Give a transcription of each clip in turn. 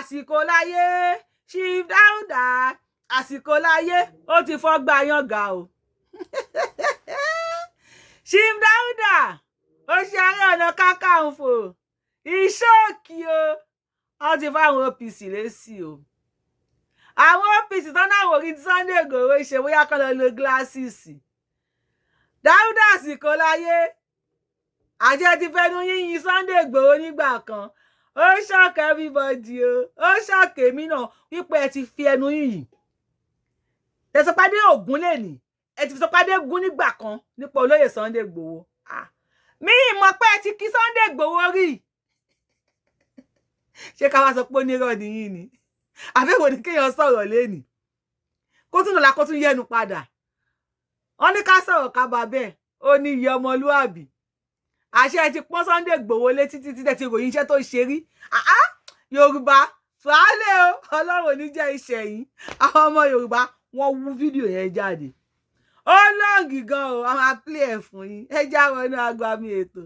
Àsìkò láyé, Chief Dáúdà Àsìkò láyé, ó ti fọ́gbà yànga o. Chief Dáúdà ó ṣe Ààrẹ Ọ̀nà Kakanfò ìṣóòkì o. Wọ́n ti fáwọn OPC lésì o. Àwọn OPC tán náà wò rí Sunday Igboho ṣe, bóyá kọ́ lọ lo glasses. Dáúdà Àsìkò láyé, àjẹ ti fẹnu yíyin Sunday Igboho nígbà kan. Ó shock everybody o, ó shock èmi náà wípé ẹ ti fi ẹnu yìnyín tẹsánpádé ògún lẹ́nì, ẹ ti fi sọpádé gún nígbà kan nípa olóyè Sunday Igboho. Mi mọ̀ pé ẹ ti kí Sunday Igboho rí. Ṣé ká wá sọ pé onírọ̀ nìyí ni, àbẹ̀wò ni kéèyàn sọ̀rọ̀ lẹ́nì kó tún lọ́la, kó tún yẹnu padà? Wọ́n ní ká sọ̀rọ̀ ká bá bẹ́ẹ̀, ó ní iye ọmọlúàbí. Àṣẹ ti pọ́n Sunday Igboho létí títí tẹ́ ti ròyìn iṣẹ́ tó ṣe rí. Yorùbá fàálẹ̀ o, Ọlọ́run ò ní jẹ́ ìṣẹ̀yìn. Àwọn ọmọ Yorùbá, wọ́n wú fídíò yẹn jáde, ó long gan o. A máa play ẹ̀ fún yín. Ẹ já wọnú agbami ètò.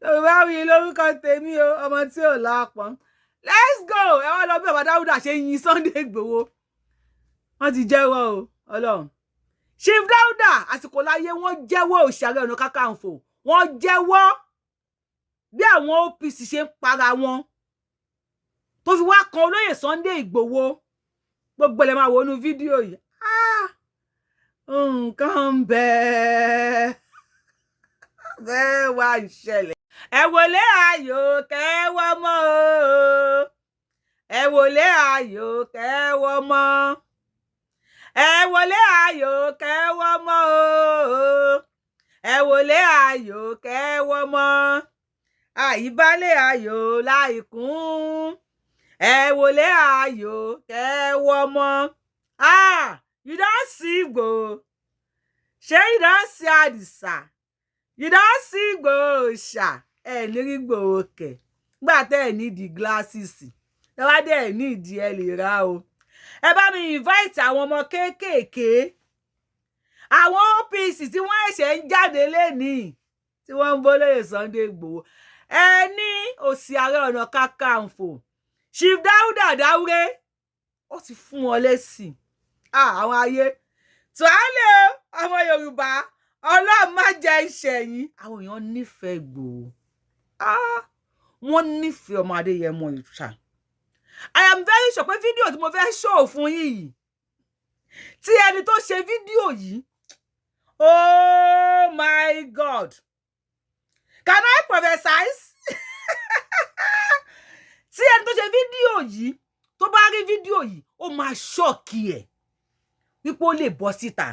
Yorùbá Wuyi lórúkọ tèmi o, ọmọ tí ò lápọn. Let's go. Ẹ wá lọ bí bàbá Dáúdà ṣe yin Sunday Igboho. Wọ́n ti jẹ́wọ́ o. Ọlọ́run, Chief Dáúdà Àsìkò láyé, wọ́n jẹ́wọ́. Òṣì Ààrẹ Ọ̀nà Kakanfò, wọ́n jẹ́wọ́ bí àwọn OPC ṣe ń para wọn tó fi wá kan olóyè Sunday Igboho. Gbogbo ẹ̀ lè máa wo inú fídíò yìí. Nǹkan ń bẹ bẹ́ẹ̀ wá ń ṣẹlẹ̀. Ẹ wọlé ayò kẹwọ́ mọ́ o, ẹ wọlé ayò kẹwọ́ mọ́, ẹ wọlé ayò kẹwọ́ mọ́ o, ẹ wọlé ayò kẹwọ́ mọ́, àìbálẹ̀ ayò láìkún, ẹ wọlé ayò kẹwọ́ mọ́. Ah, you don see Igboho? Ṣé you don see Àdìsá? You don see Igboho ṣá? Ẹ ní rí Igboho kẹ̀ nígbà tẹ́ ẹ̀ nídìí glasses. Tẹ́ wá dẹ̀ nídìí, ẹ lè ra o. Ẹ bá mi invite àwọn ọmọ kéékèèké, àwọn OPC tí wọ́n ẹ̀ṣẹ̀ ń jáde lénìí, tí wọ́n ń bólóyè Sunday Igboho. Ẹ ní òsì Ààrẹ Ọ̀nà Kakanfò Chief Dáúdà Dáúré, ó ti fún wọn lésì. Àwọn ayé tùhálẹ̀ o, ọmọ Yorùbá, Ọlọ́run má jẹ́ ìṣẹ̀yìn. Àwọn èèyàn nífẹ̀ẹ́ Ìgbòho, wọ́n nífẹ̀ẹ́ ọmọ Adéyẹmọ ìṣà. I am very sure pé fídíò tí mo fẹ́ show fún yín yìí, tí ẹni tó ṣe fídíò yìí, oh my God, can I prophesy? Tí ẹni tó ṣe fídíò yìí tó bá rí fídíò yìí, ó máa shock ẹ̀ wípé ó lè bọ́ síta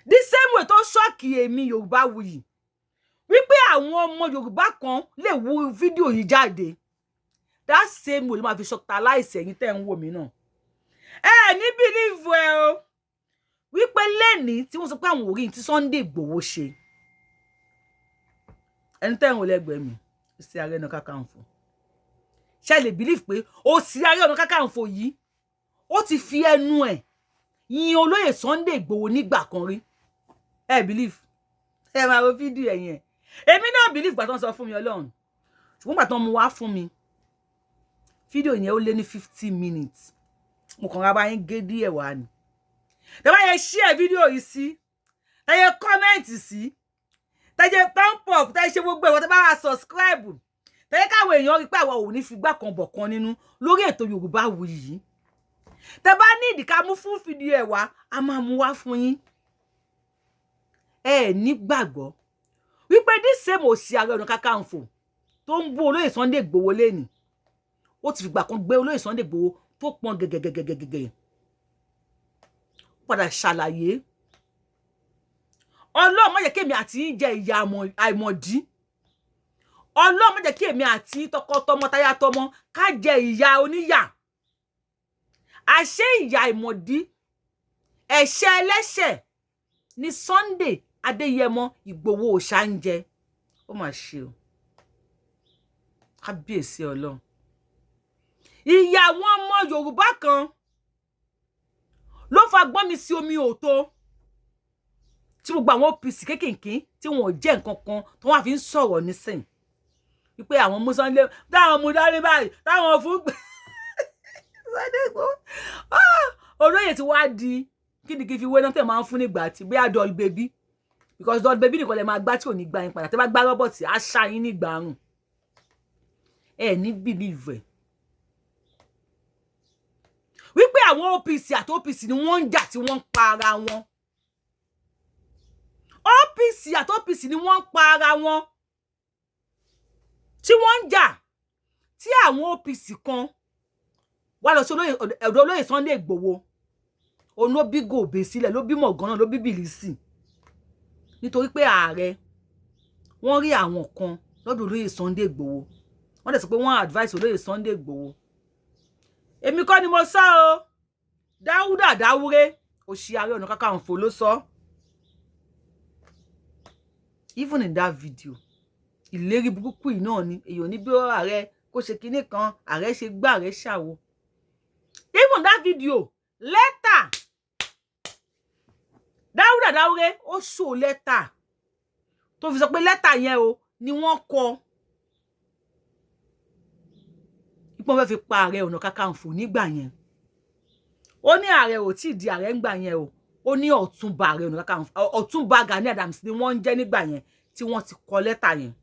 the same way tó shock èmi Yorùbáwùyí wípé àwọn ọmọ Yorùbá kan lè wú fídíò yìí jáde. That same way ló máa fi shock aláìsí ẹ̀yin tẹ́ ń wò mí náà. Ẹ ní believe ẹ o, wípé lẹ́ni tí wọ́n sọ pé àwọn ò rí tí Sunday Igboho ṣe. Ẹni tẹ́ ń wò lẹ́gbẹ̀ẹ́ mi sí Ààrẹ Ọ̀nà Kakanfò, ṣe lè believe pé òsì Ààrẹ Ọ̀nà Kakanfò yìí, ó ti fi ẹnu ẹ̀ yin olóyè Sunday Igboho nígbà kan rí? Ẹ believe? Ẹ máa wo fídíò ẹ̀yìn ẹ̀. Èmi náà believe gbà tó ń sọ fún mi, Ọlọ́run, ṣùgbọ́n gbà tó ń mú wá fún mi, fídíò yẹn ó lé ní 50 minutes. Mo kàn ra bá yín gé díẹ̀ wá ni. Tẹ́ bá yẹ share fídíò yìí sí, tẹ́ yẹ comment sí, tẹ́ yẹ thumb up, tẹ́ ṣe gbogbo ẹ̀wọ̀n, tẹ́ bá wà subscribe, tẹ́ yẹ káwọn èèyàn rí pé àwa ò ní fi gbá kan bọ̀ kan nínú lórí ètò Yorùbá Wuyì yìí. Tẹ́ bá ní ìdí ká mú fún fídíò ẹ̀ wá, a máa mú wá fún yín. Ẹ ní gbàgbọ́ wípé this same òsì Ààrẹ Ọ̀nà Kakanfò tó ń bú olóyè Sunday Igboho lẹ́nìí, ó ti fìgbà kan gbé olóyè Sunday Igboho tó pọn gẹ́gẹ́gẹ́gẹ́gẹ́, padà ṣàlàyé. Ọlọ́run má jẹ́ kí èmi àti yín jẹ ìyà àìmọ̀dí. Ọlọ́run má jẹ́ kí èmi àti yín, tọkọtọmọ, táyà tọmọ, ká jẹ ìyà oníyà. Àṣé ìyà àìmọ̀dí, ẹ̀ṣẹ̀ ẹlẹ́ṣẹ̀ ní Sunday Adéyẹmọ Ìgbòho òòṣà ń jẹ. Ó mà ṣe o, kábíyèsí Ọlọ́run. Ìyà àwọn ọmọ Yorùbá kan ló fa gbọ́n mi sí omi òtó tí gbogbo àwọn OPC kékèké tí wọn ò jẹ́ nǹkan kan tó wọ́n fi ń sọ̀rọ̀ nísìn wípé àwọn mú Sunday, táwọn mú dání báyìí, táwọn fún gbé. Sunday Igboho, olóyè tí wàá di kí ni kí fi wé náà tẹ̀ máa ń fún nígbà tí bóyá doll baby, because doll baby nìkan lè máa gbá tí ò ní gbá yín padà. Tẹ́ bá gbá robot, á ṣá yín nígbà àrùn. Ẹ ní believe ẹ wípé àwọn OPC àti OPC ni wọ́n ń jà tí wọ́n ń pa ara wọn. OPC àti OPC ni wọ́n ń pa ara wọn tí wọ́n ń jà, tí àwọn OPC kan wá lọ sí ọ̀dọ̀ olóyè Sunday Igboho. Òun ló bí gòbè sílẹ̀, ló bí mọ̀gánná, ló bí bìlísì, nítorí pé ààrẹ wọ́n rí àwọn kan lọ́dọ̀ olóyè Sunday Igboho. Wọ́n dẹ̀ sọ pé wọ́n advice olóyè Sunday Igboho. Èmi kọ́ ni mo sọ o, Dáúdà Dáwúrẹ́, òṣì Ààrẹ Ọ̀nà Kakanfò ló sọ. Even in that video, ìlérí burúkú yìí náà ni èèyàn ní bí ààrẹ kó ṣe kinní kan, ààrẹ ṣe gbá, ààrẹ ṣàwo. Even that video later, Dáúdà Dáwúrẹ́ ó ṣò lẹ́tà tó fi sọ pé lẹ́tà yẹn o ni wọ́n kọ ipò fẹ́ fi pa Ààrẹ Ọ̀nà Kakanfò nígbà yẹn. Ó ní ààrẹ ò tí ì di ààrẹ ńgbà yẹn o. Ó ní ọ̀túnba Ààrẹ Ọ̀nà Kakanfò, ọ̀túnba Gani Adams ni wọ́n ń jẹ́ nígbà yẹn tí wọ́n ti kọ lẹ́tà yẹn.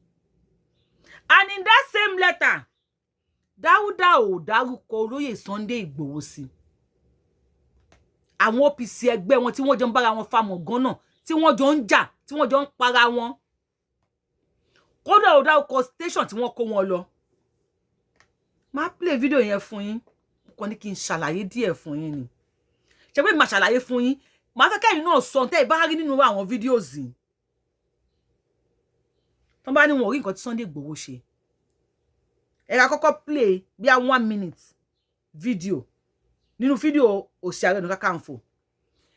And in that same letter, Dáúdà ò dárúkọ olóyè Sunday Ìgbòho sí. Àwọn OPC ẹgbẹ́ wọn tí wọ́n jọ ń bára wọn fa mọ̀gán náà, tí wọ́n jọ ń jà, tí wọ́n jọ ń para wọn, kódà ò dárúkọ station tí wọ́n kó wọn lọ. Máa play video yẹn fún yín. Kàn ní kí n ṣàlàyé díẹ̀ fún yín ni. Ṣe pé màá ṣàlàyé fún yín, màá fẹ́ kẹ́yìn náà sọ tẹ́ ẹ bá rí nínú àwọn videos yìí. Tó bá ní wọn ò rí nǹkan tí Sunday Igboho ṣe, ẹ ká kọ́kọ́ play bí i one minute video nínú fídíò òsì Ààrẹ Ọ̀nà Kakanfò,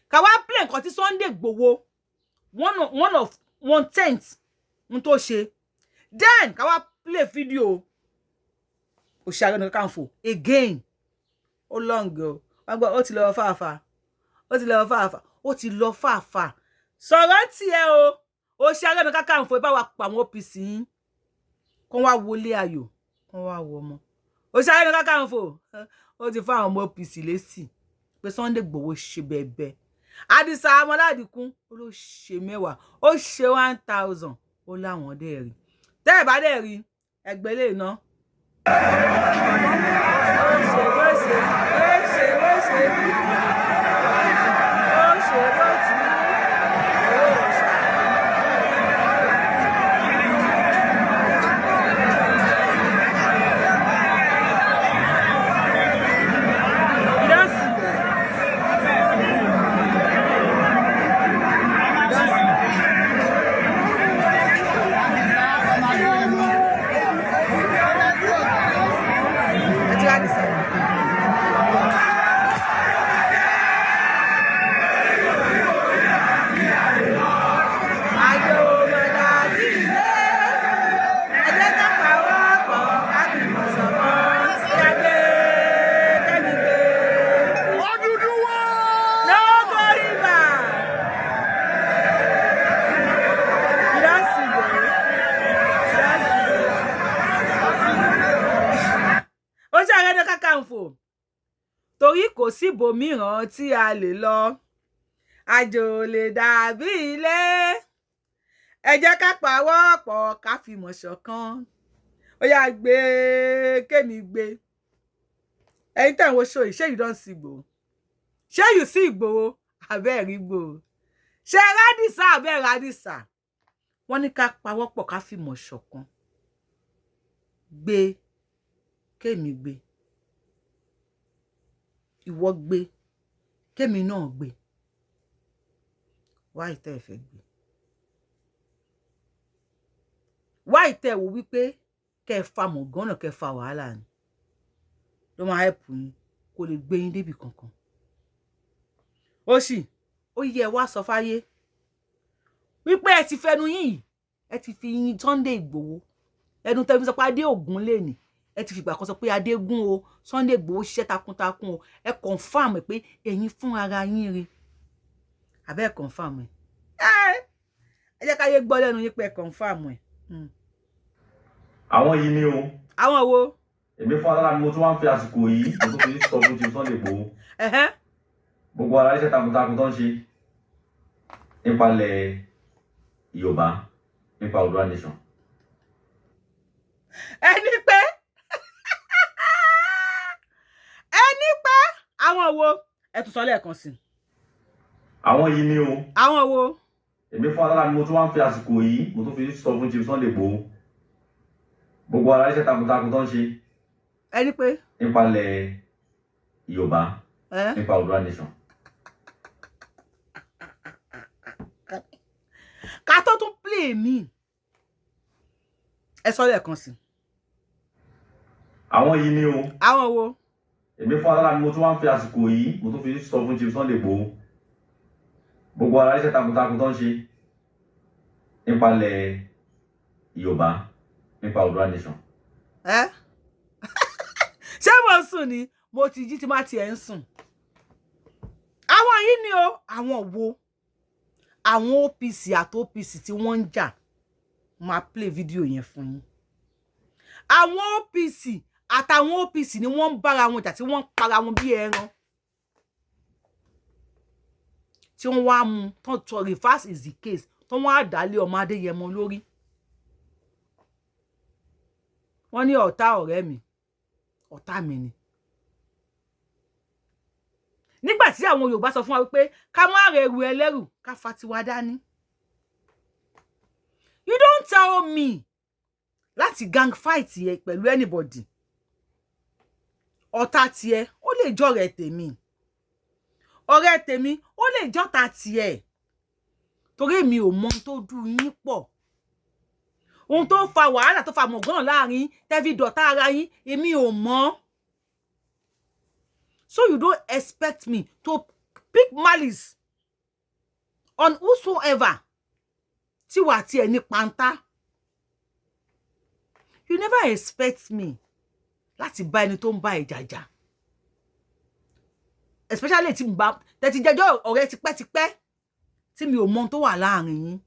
ká wá play nǹkan tí Sunday Igboho, one of one tenth n tó ṣe, then ká wá play fídíò òsì Ààrẹ Ọ̀nà Kakanfò again. Ó long o. Wọ́n gbọ́, ó ti lọ fàáfà, ó ti lọ fàáfà, ó ti lọ fàáfà. Sọ̀rọ̀ tiẹ̀ o, òsì Ààrẹ Ọ̀nà Kakanfò, ẹ bá wa pa àwọn OPC yín kó wá wọlé ayò, kó wá wọ ọmọ. Òsì Ààrẹ Ọ̀nà Kakanfò, ó ti fún àwọn ọmọ OPC lésì pé Sunday Igboho ṣe bẹ́ẹ̀bẹ́ẹ̀. Àdìsá Ọmọládìkún, ó ló ṣe mẹ́wàá, ó ṣe 1,000, ó láwọn dẹ̀ rí. Tẹ́ ẹ̀ bá dẹ̀ rí ẹgbẹ́ lè ná. Ó ṣe bó ṣe, ó ṣe bó ṣe rí, ó ṣe bó ti rí, ó ṣe. You don see Igboho? You don see? Ẹ ti rí Àdìsá. Àjò mọ̀dàbí ilé, ẹ jẹ́ ká pawọ́pọ̀, ká fìmọ̀ ṣọ̀kan. Ó gbé kẹ́mi gbé. Odùduwà! No going back. You don see Igboho? You don see Igboho? Ó ṣe Ààrẹ Ọ̀nà Kakanfò, torí kò síbòmíràn tí a lè lọ, àjò lè dàbí ilé. Ẹ jẹ́ ká pawọ́pọ̀, ká fìmọ̀ ṣọ̀kan. Ó yá, gbé kémi gbé. Ẹ̀yin tẹ̀ ń wo show yìí, ṣé you don see Igboho? Ṣé you see Igboho? Abẹ́ rí Igboho? Ṣé rádìsá abẹ́ rádìsá? Wọ́n ní ká pawọ́pọ̀, ká fìmọ̀ ṣọ̀kan. Gbé kémi gbé, ìwọ gbé kémi náà gbé. Wáyé tẹ́ ẹ fẹ́ gbé, wáyé tẹ́ ẹ wò wípé kẹ́ ẹ fa mọ̀gánà, kẹ́ ẹ fa wàhálà ni ló máa help yín, kó lè gbé yín débì kankan. Ó sì ó yẹ wá sọ fáyé wípé ẹ ti fẹnu yín, ẹ ti fi yín Sunday Igboho. Ẹnu tẹ́ fi sọ pé adé ògún lè ní, ẹ ti fìgbà kan sọ pé adégún o. Sunday Igboho ṣiṣẹ́ takuntakun o. Ẹ confirm pé ẹ̀yin fún ara yín rí àbẹ́ ẹ confirm ẹ. Ẹ jẹ́ káyé gbọ́ lẹ́nu yín pé ẹ confirm ẹ. Àwọn yìí ni o. Àwọn wo? Èmi fún alára mi, mo tún wá ń fi àsìkò yìí, mo tún fi sọ fún Chief Sunday Igboho, gbogbo ara iṣẹ́ takuntakun tó ń ṣe nípalẹ̀ Yorùbá, nípa Oòduà nation. Ẹni pé àwọn wo? Ẹ tún sọ lẹ́ẹ̀kan sí. Àwọn yìí ni o. Àwọn wo? Èmi fún alára mi, mo tún wá ń fi àsìkò yìí, mo tún fi sọ fún Chief Sunday Igboho, gbogbo ara iṣẹ́ takuntakun tó ń ṣe Ẹni pé nípalẹ̀ Yorùbá, nípa Oòduà nation. Ká tó tún play mi, ẹ sọ lẹ́ẹ̀kan sí. Àwọn yìí ni o. Àwọn wo? Èmi fún alára mi, mo tún wá ń fi àsìkò yìí, mo tún fi sọ fún Chief Sunday Igboho, gbogbo ara iṣẹ́ takuntakun tó ń ṣe nípalẹ̀ Yorùbá, nípa Oòduà nation. Ẹ ṣé mo sùn ni? Mo ti jí tí má tiẹ̀ ń sùn. Àwọn yìí ni o. Àwọn wo? Àwọn OPC àti OPC tí wọ́n ń jà. Máa play fídíò yẹn fún yín. Àwọn OPC àtàwọn OPC ni wọ́n ń bára wọn jà, tí wọ́n ń para wọn bí ẹran, tí wọ́n wá mú tán tó reverse is the case, tó wọ́n á dálé ọmọ Adéyẹmọ lórí. Wọ́n ní ọ̀tá ọ̀rẹ́ mi, ọ̀tá mi ni. Nígbà tí àwọn Yorùbá sọ fún wa wípé ká má rẹrù ẹlẹ́rù, ká fa tiwa dání. You don't tell me láti gang fight yẹ pẹ̀lú anybody. Ọ̀tá tiẹ̀ ó lè jọ̀rẹ́ tèmi, ọ̀rẹ́ tèmi ó lè jọ́ta tiẹ̀, torí èmi ò mọ ohun tó dùn yín pọ̀, ohun tó fa wàhálà, tó fa mọ̀gán láàrin tẹ́fí dọ̀tá ara yín, èmi ò mọ̀. So you don't expect me to pick malice on whosoever tí wà tiẹ̀ ní pàǹtá. You never expect me láti bá ẹni tó ń bá ìjà jà, especially tí mo bá tẹ́tí jẹjọ́ ọ̀rẹ́ tipẹ́tipẹ́ tí mi ò mọ ohun tó wà láàrin yín.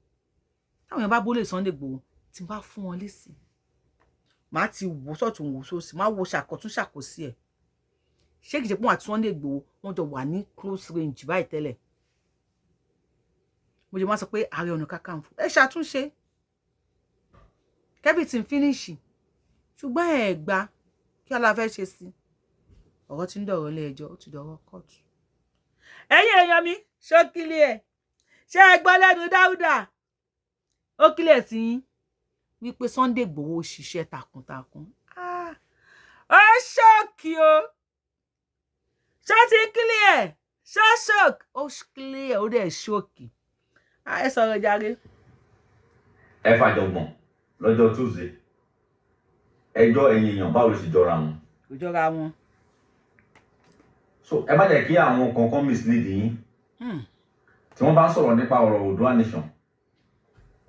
Táwọn èèyàn bá bólè Sunday Igboho, tí n bá fún wọn lésì, màá ti wò sọ́tún, wò sósì, máa wo ṣàkọ̀tún ṣàkósí ẹ̀. Ṣé kìí ṣe pé wọn àti Sunday Igboho, wọ́n jọ wà ní close range báyìí tẹ́lẹ̀? Mo jẹ́ máa sọ pé Ààrẹ Ọ̀nà Kakanfò, ẹ ṣàtúnṣe kẹ́bìtì finish, ṣùgbọ́n ẹ gbà kí ala fẹ́ ṣe sí ọ̀rọ̀ tí ń dọ̀rọ̀ ilé ẹjọ́, ó ti dọ̀rọ̀ kóòtù. Ẹ̀yin èèyàn mi, ṣókìlì ẹ̀, ṣé ẹ gbọ́ lẹ́nu Dáúdà? Ó kílẹ̀ sí yín wípé Sunday Igboho ṣiṣẹ́ takuntakun. Ó ṣọ́ọ̀kì o. Ṣó ti clear? Ṣó ṣọ́ọ̀kì? Ó clear, ó dẹ̀ ṣọ́ọ̀kì. Ẹ sọ̀rọ̀ jàre. Ẹ fàjọgbọ̀n lọ́jọ́ Tuesday, ẹjọ́ ẹ̀yin èèyàn, báwo ló ṣe jọra wọn? Kò jọra wọn. So ẹ má jẹ́ kí àwọn kankan mislead yín. Tí wọ́n bá ń sọ̀rọ̀ nípa ọ̀rọ̀ Oòduà nation,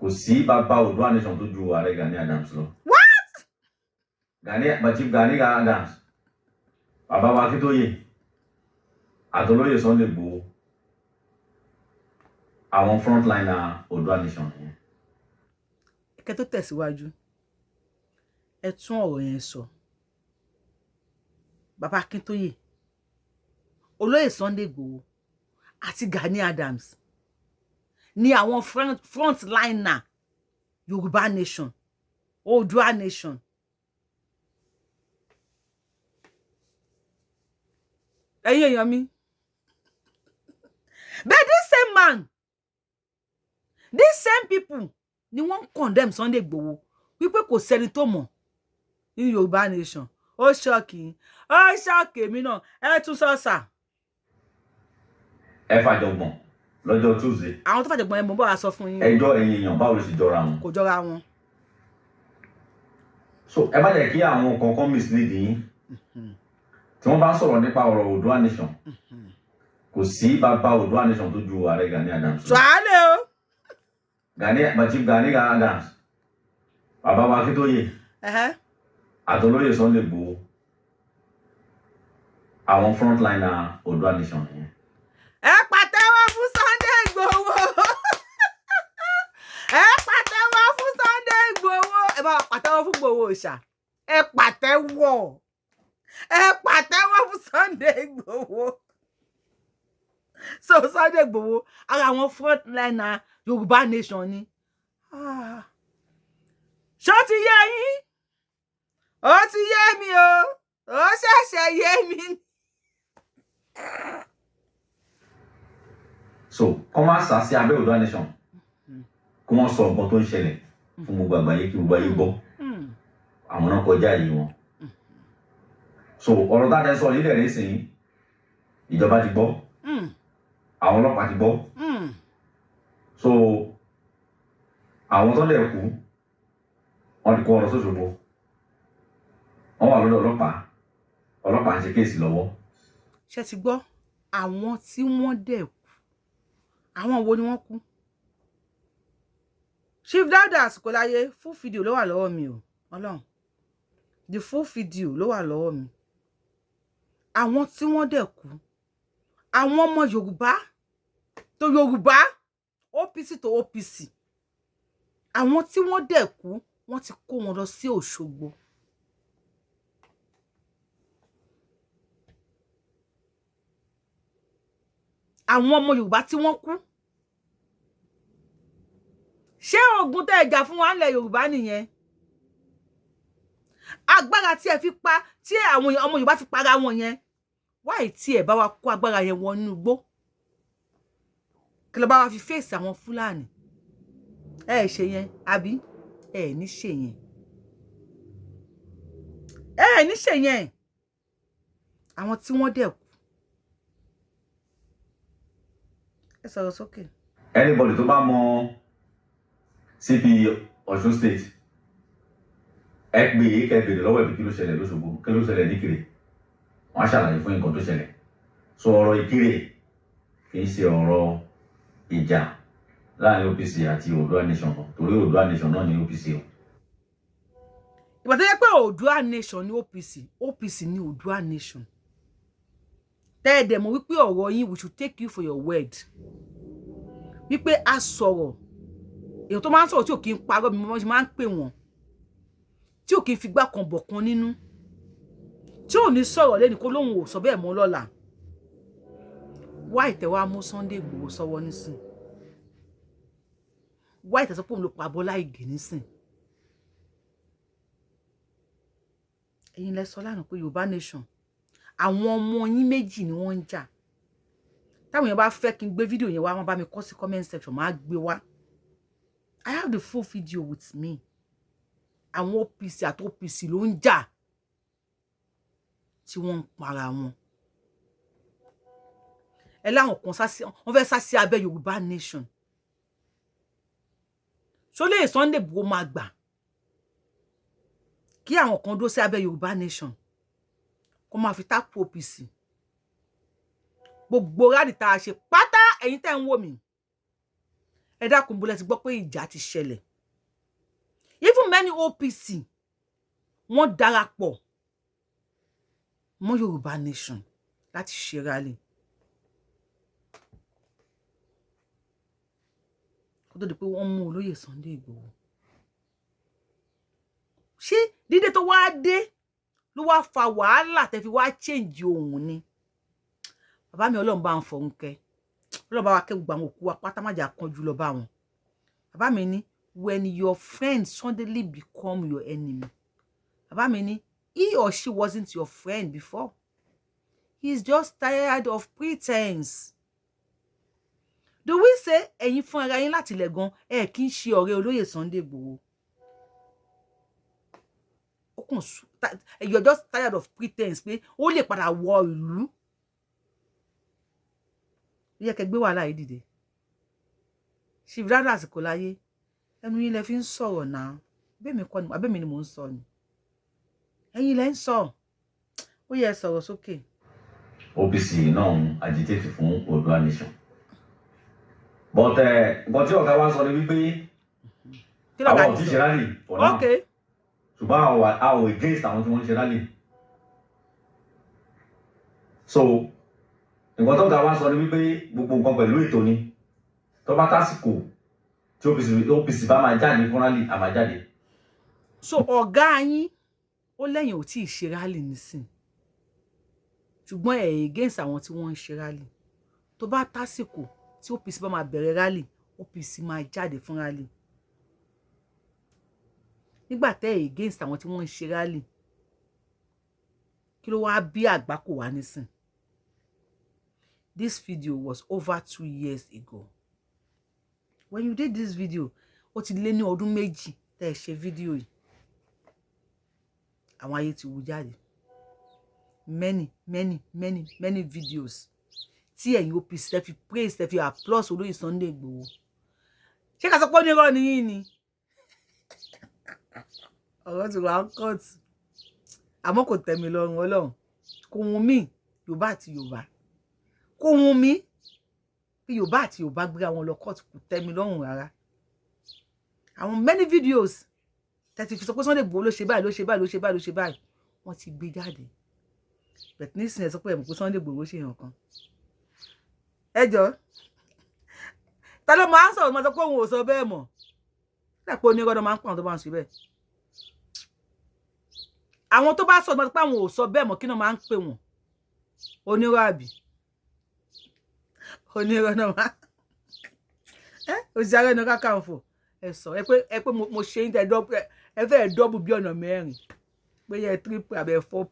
kò sí bàbá Oòduà nation tó ju ààrẹ Gani Adams lọ. What? Gani, Chief Gani Adams, bàbá wa Akíntóyè àtolóyè Sunday Igboho, àwọn frontliner Oòduà nation nìyẹn. Kẹ́ tó tẹ̀síwájú, ẹ tún ọ̀rọ̀ yẹn sọ. Bàbá Akíntóyè, olóyè Sunday Igboho àti Gani Adams ní àwọn frontliner Yorùbá nation, Oòduà nation. Ẹ̀yin èèyàn mi, but this same man, these same people ni wọ́n ń condemn Sunday Igboho wípé kò sẹ́ni tó mọ̀ ní Yorùbá nation. Ó shock, ó shock èmi náà. Ẹ tún sọ sà. Ẹ fàjọgbọ̀n lọ́jọ́ Tuesday. Àwọn tó fàjọgbọ̀n ẹ, mọ̀ bọ́ wa sọ fún yín. Ẹjọ́ ẹ̀yin èèyàn, báwo ló ṣe jọra wọn? Kò jọra wọn. So ẹ má jẹ́ kí àwọn kankan mislead yín. Tí wọ́n bá ń sọ̀rọ̀ nípa ọ̀rọ̀ Oòduà nation, kò sí bàbá Oòduà nation tó ju ààrẹ Gani Adams lọ. Sàálẹ̀ o. Gani, Chief Gani Adams, bàbá wa Akíntóyè àtolóyè Sunday Igboho, àwọn frontliner Oòduà nation nìyẹn. Ẹ pàtẹ́wọ́ fún Sunday Igboho, ẹ pàtẹ́wọ́ fún Sunday Igboho, ẹ bá wa pàtẹ́wọ́ fún Igboho ṣá, ẹ pàtẹ́wọ́. Ẹ pàtẹ́wọ́ fún Sunday Igboho. So Sunday Igboho, ara àwọn frontliner Yorùbá nation ni. Ah. Ṣó ti yé yín? Ó ti yé mi o, ó ṣẹ̀ṣẹ̀ yé mi ni. So kọ́ máa sá sí abẹ́ Oòduà nation, kí wọ́n sọ nǹkan tó ń ṣẹlẹ̀ fún gbogbo àgbáyé, kí gbogbo ayé gbọ́. Àwọn náà kọjá yìí wọn. So ọ̀rọ̀ tá a tẹ sọ yìí dẹ̀ nísìnyí, ìjọba ti gbọ́, àwọn ọlọ́pàá ti gbọ́. So àwọn tó lẹ̀ kú, wọ́n ti kó wọn lọ sóṣogbo, wọ́n wà lọ́dọ̀ ọlọ́pàá, ọlọ́pàá ń ṣe case lọ́wọ́. Ṣe ti gbọ́? Àwọn tí wọ́n dẹ̀ kú, àwọn wo ni wọ́n kú? Chief Dauda Àsìkòláyé, full video ló wà lọ́wọ́ mi o. Ọlọ́run, the full video ló wà lọ́wọ́ mi. Àwọn tí wọ́n dẹ̀ kú, àwọn ọmọ Yorùbá tó Yorùbá, OPC tó OPC, àwọn tí wọ́n dẹ̀ kú, wọ́n ti kó wọn lọ sí Òṣogbo. Àwọn ọmọ Yorùbá tí wọ́n kú, ṣé ogun tẹ́ ẹ jà fún wa ńlẹ̀ Yorùbá nìyẹn? Agbára tí ẹ fi pa, tí àwọn ọmọ Yorùbá fi para wọn yẹn, wáyé tí ẹ bá wa kó agbára yẹn wọnú igbó, kí ló bá wa fi fèsì àwọn Fúlàní? Ẹ ṣe yẹn àbí ẹ ní ṣe yẹn? Ẹ ní ṣe yẹn. Àwọn tí wọ́n dẹ̀ kú, ẹ sọ̀rọ̀ sókè. Anybody tó bá mọ CP Ọ̀ṣun State, ẹ pè é, kẹ́ béèrè lọ́wọ́ ẹ̀ bí kí ló ṣẹlẹ̀ lóṣogbo, kí ló ṣẹlẹ̀ níkirè. Wọ́n á ṣàlàyé fún nǹkan tó ṣẹlẹ̀. So ọ̀rọ̀ Ìkirè kì í ṣe ọ̀rọ̀ ìjà láàrin OPC àti Oòduà nation kan, torí Oòduà nation náà ní OPC o. Ìgbà tó yẹ pé Oòduà nation ní OPC, OPC ní Oòduà nation, tẹ́ ẹ dẹ̀ mọ̀ wípé ọ̀rọ̀ yín, we should take you for your word, wípé a sọ̀rọ̀, èèyàn tó máa ń sọ̀rọ̀ tí ò kí ń parọ́ mi, mo máa ń pè wọ́n, tí ò kí ń figbá kan bọ̀ kan nínú, tí ò ní sọ̀rọ̀ lẹ́nu kó lóun ò sọ bẹ́ẹ̀ mọ́ lọ́la. Wá ìtẹ̀wá mú Sunday Igboho sọ́wọ́ nísìn, wá ìtẹ̀sọ́ pé òun ló pa Bọ́lá Ìgè nísìn. Ẹ̀yin lẹ sọ lánàá pé Yorùbá nation, àwọn ọmọ yín méjì ni wọ́n ń jà. Táwọn èèyàn bá fẹ́ kí n gbé fídíò yẹn wá, wọ́n bá mi kọ sí comment section, máa gbé wá. I have the full video with me. Àwọn OPC àti OPC ló ń jà tí wọ́n ń para wọn. Ẹ láwọn kan wọ́n fẹ́ sá sí abẹ́ Yorùbá nation. Ṣó lè Sunday Igboho máa gbà kí àwọn kan dúró sí abẹ́ Yorùbá nation, kó máa fi tápù OPC? Gbogbo rally tá a ṣe pátá, ẹ̀yin tẹ́ ń wò mí, ẹ dákun, bó lẹ ti gbọ́ pé ìjà ti ṣẹlẹ̀? Even many OPC, wọ́n darapọ̀ mọ́ Yorùbá nation láti ṣe rally kó tó di pé wọ́n mú olóyè Sunday Igboho. Ṣé dídé tó wá dé ló wá fa wàhálà tẹ́ fi wá change ohun ni? Bàbá mi, Ọlọ́run bá ń fọ̀run kẹ́, Ọlọ́run bá wa kẹ́ gbogbo àwọn òkú wa pátá, má jà kánjú lọ bá wọn. Bàbá mi ní, when your friend suddenly become your enemy, bàbá mi ní, he or she wasn't your friend before, he is just tired of pretense. Do we say ẹ̀yin fún ara yín láti ilẹ̀ gan, ẹ kì í ṣe ọ̀rẹ́ olóyè Sunday Igboho? Ó kàn you are just tired of pretense pé ó lè padà wọ ìlú. Ó yẹ kẹ́ gbé wàhálà yìí dìde. Chief Dada àsìkò láyé, ẹnu yín lẹ fi ń sọ̀rọ̀ náà. Bẹ́ẹ̀ mi kọ́ ni, abẹ́mi ni mò ń sọ ni, ẹ̀yin lẹ ń sọ. Ó yẹ sọ̀rọ̀ sókè. OPC náà ń agitate fún Oòduà nation, but nǹkan tí ọ̀gá wa sọ ni wípé àwọn ò tí ṣe rally for now, ṣùgbọ́n a ò against àwọn tí wọ́n ń ṣe rally. So nǹkan tó ọ̀gá wa sọ ni wípé gbogbo nǹkan pẹ̀lú ètò ni. Tó bá tásìkò tí OPC bá máa jáde fún rally, a máa jáde. So ọ̀gá yín ó lẹ́yìn ò tí ì ṣe rally nísìn. Ṣùgbọ́n ẹ̀ against àwọn tí wọ́n ń ṣe rally. Tó bá tásìkò tí OPC bá máa bẹ̀rẹ̀ rally, OPC máa jáde fún rally. Nígbà tẹ́ ẹ̀ against àwọn tí wọ́n ń ṣe rally, kí ló wáá bí àgbákò wá nísìn? This video was over 2 years ago when you did this video. Ó ti lé ní ọdún 2 tẹ́ ẹ ṣe fídíò yìí. Àwọn ayé ti wú jáde, many, many, many, many videos tí ẹ̀yin OPC tẹ́ fi praise, tẹ́ fi applause olóyè Sunday Igboho. Ṣé ká sọ pé onírọ́ ni yín ni? Ọ̀rọ̀ ti wà ń kọ́ọ̀tù, àmọ́ kò tẹ́ mi lọ́rùn. Ọlọ́run, kò wùn mí Yorùbá àti Yorùbá, kò wùn mí pé Yorùbá àti Yorùbá gbéra wọn lọ kóòtù. Kò tẹ́ mi lọ́rùn rárá. Àwọn many videos tẹ́tí fi sọ pé Sunday Igboho ló ṣe báyìí, ló ṣe báyìí, ló ṣe báyìí, ló ṣe báyìí, wọ́n ti gbé jáde. But nísìnyí, ẹ sọ pé ẹ mọ̀ pé Sunday Igboho ṣe yàn kan. Ẹ jọ, ta ló máa ń sọ̀rọ̀, máa sọ pé òun ò sọ bẹ́ẹ̀ mọ̀? Dàpọ̀ onírọ́ máa ń pọ̀ àwọn tó bá ń ṣe bẹ́ẹ̀. Àwọn tó bá sọ̀rọ̀, máa sọ pé àwọn ò sọ bẹ́ẹ̀ mọ̀, kí náà máa ń pè wọ́n? Onírọ́ àbí onírọ́ náà máa ẹ òṣìṣẹ́ Ààrẹ Ọ̀nà Kakanfò. Ẹ sọ ẹ pé mo ṣe ń tẹ ẹ fẹ́ double bí ọ̀nà mẹ́rin, pé yẹ triple abẹ four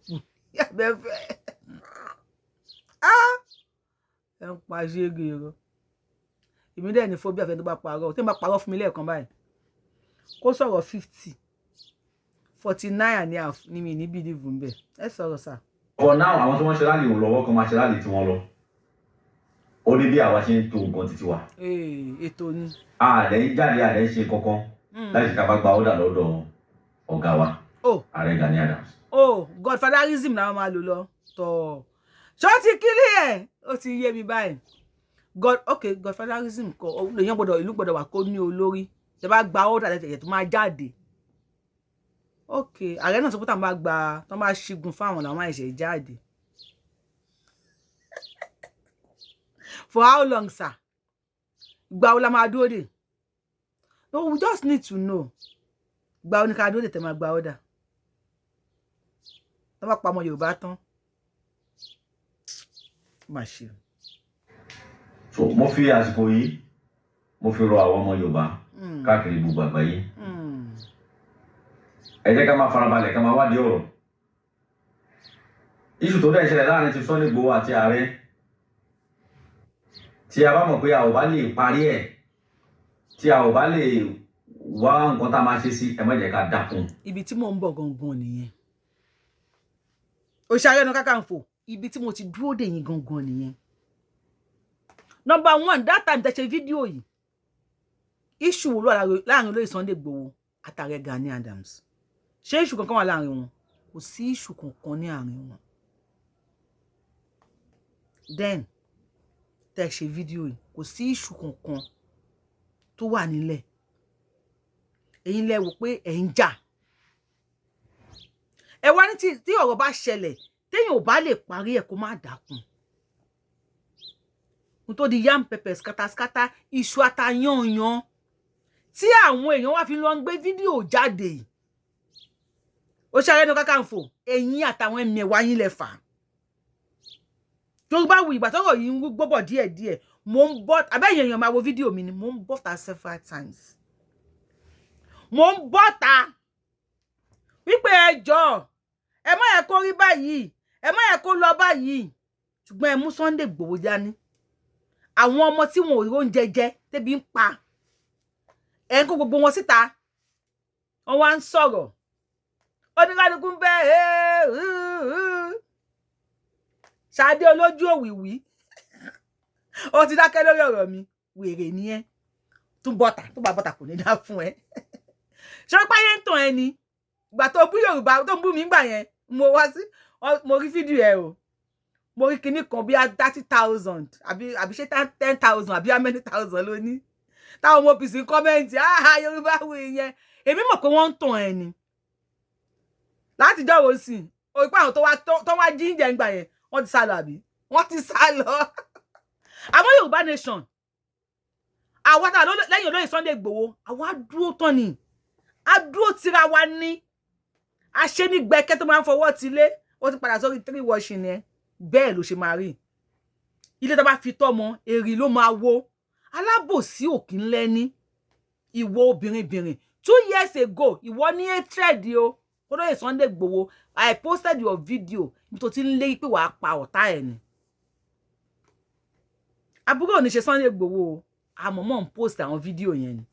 abẹ fẹ́ ẹ ń pa ṣége rọ. Èmi dẹ̀ ní phobia fẹ́ tó bá parọ́. Tí n bá parọ́ fún mi lẹ́ẹ̀kan báyìí, kó sọ̀rọ̀ 50, 49½ ní mi ní believe ń bẹ̀. Ẹ sọ̀rọ̀ sà. For now, àwọn tí wọ́n ṣe rally lọ́wọ́ kan máa ṣe rally tí wọ́n lọ. Ó ní bí àwa ṣe ń to nǹkan títí wa. Ètò ni. Àdẹ ń jáde, àdẹ ń ṣe kankan láì ṣe ká bá gba order lọ́dọ̀ ọ̀gá wa, Ààrẹ Gani Adams. Oh, godfatherism làwọn máa lò lọ tọ̀. Ṣó ti kílí ẹ̀? Ó ti yé mi báyìí. God, okay, godfatherism kọ èèyàn gbọ́dọ̀, ìlú gbọ́dọ̀ wà kó ní olórí. Tẹ́ bá gba order tẹ̀tẹ̀ tó máa jáde. Ok, ààrẹ náà sọ pé táwọn bá gba, tán bá ṣígun fáwọn làwọn àìṣe jáde. For how long, sir? Ìgbà wo la máa dúró dè? No, we just need to know, ìgbà wo ni ká dúró dè tẹ́ máa gba order? Tán bá pa ọmọ Yorùbá tán, má ṣe. So mo fi àsìkò yìí, mo fi rọ àwọn ọmọ Yorùbá káàkiri gbogbo àgbáyé. Ẹ jẹ́ ká máa farabalẹ̀, ká máa wádìí ọ̀rọ̀. Issue tó dẹ̀ ṣẹlẹ̀ láàrin ti Sunday Igboho àti ààrẹ, tí a bá mọ̀ pé a ò bá lè parí ẹ̀, tí a ò bá lè wá nǹkan tá a máa ṣe sí, ẹ má jẹ́ ká dákun. Ibi tí mò ń bọ̀ gangan nìyẹn, Òṣì Ààrẹ Ọ̀nà Kakanfò. Ibi tí mo ti dúró dè yín gangan nìyẹn. Number one, that time tẹ́ ṣe fídíò yìí, issue wo ló wà láàrin olóyè Sunday Igboho àtàrẹ Gani Adams? Ṣé issue kankan wà láàrin wọn? Kò sí issue kankan ní àárín wọn then tẹ́ ṣe fídíò yìí. Kò sí issue kankan tó wà nílẹ̀. Ẹ̀yin lẹ wò pé ẹ̀ ń jà. Ẹ wá ní tí ọ̀rọ̀ bá ṣẹlẹ̀, téèyàn ò bá lè parí ẹ̀, kó má dákun. N tó di yam pepper, skataskata, iṣu ata yanyan, tí àwọn èèyàn wá fi lọ ń gbé fídíò jáde. Ó ṣe Ààrẹ Ọ̀nà Kakanfò, ẹ̀yin àtàwọn ẹ̀mẹ̀wá yín lẹ fà. Yorùbá wù ìgbà tọ́rọ̀ yìí ń gbọ́bọ̀ díẹ̀díẹ̀, mo ń bọ́ abẹ́yẹn. Èèyàn máa wo fídíò mi ni mo ń bọ́ ta several times. Mo ń bọ́ ta wípé ẹ jọ̀ọ́, ẹ má yẹ kó rí báyìí, ẹ má yẹ kó lọ báyìí. Ṣùgbọ́n ẹ mú Sunday Igboho dání, àwọn ọmọ tí wọn ò rí oúnjẹ jẹ, tẹ́bi ń pa, ẹ ń kó gbogbo wọn síta. Wọn wá ń sọ̀rọ̀, oníkálukú ń bẹ. Ṣadé olójú òwìwí, ó ti dákẹ́ lórí ọ̀rọ̀ mi. Wèrè ni ẹ́. Tún bọ́tà tó bá bọ́tà, kò ní dá fún ẹ. Ṣé páyé ń tàn ẹ ni? Ìgbà tó bú Yorùbá, tó ń bú mi gbà yẹn, mo wá sí, mo rí fídíò ẹ o. Mo rí kinní kan bíi 30,000 àbí ṣé 10,000 àbí how many thousand ló ní, táwọn ọmọ OPC ń comment, "Ah, Yorùbá wù." Yẹn èmi mọ̀ pé wọ́n ń tàn ẹ ni. Látijọ́ wo sí o pé àwọn tó wá jíǹjẹ̀ ń gbà yẹn, wọ́n ti sá lọ àbí wọ́n ti sá lọ. Àmọ́ Yorùbá nation, àwa tá lẹ́yìn olóyè Sunday Igboho, àwa dúró tán ni, a dúró tira wa ní. A ṣe ní gbẹkẹ tó máa ń fọwọ́ ti lé. Ó ti padà sórí three washing yẹn. Bẹ́ẹ̀ ló ṣe máa rí. Ilé tó bá fi tọ́mọ èrì ló máa wó. Alábòsí òkì ńlẹ́ní. Ìwọ obìnrin bìnrin, 2 years ago, ìwọ ní hatred o. Olóyè Sunday Igboho, I posted your video ibi tó ti ń lérí pé wàá pa ọ̀tá ẹ̀ ni. Àbúrò ò ní ṣe Sunday Igboho o. Àmọ́ mọ̀ ń post àwọn fídíò yẹn ni.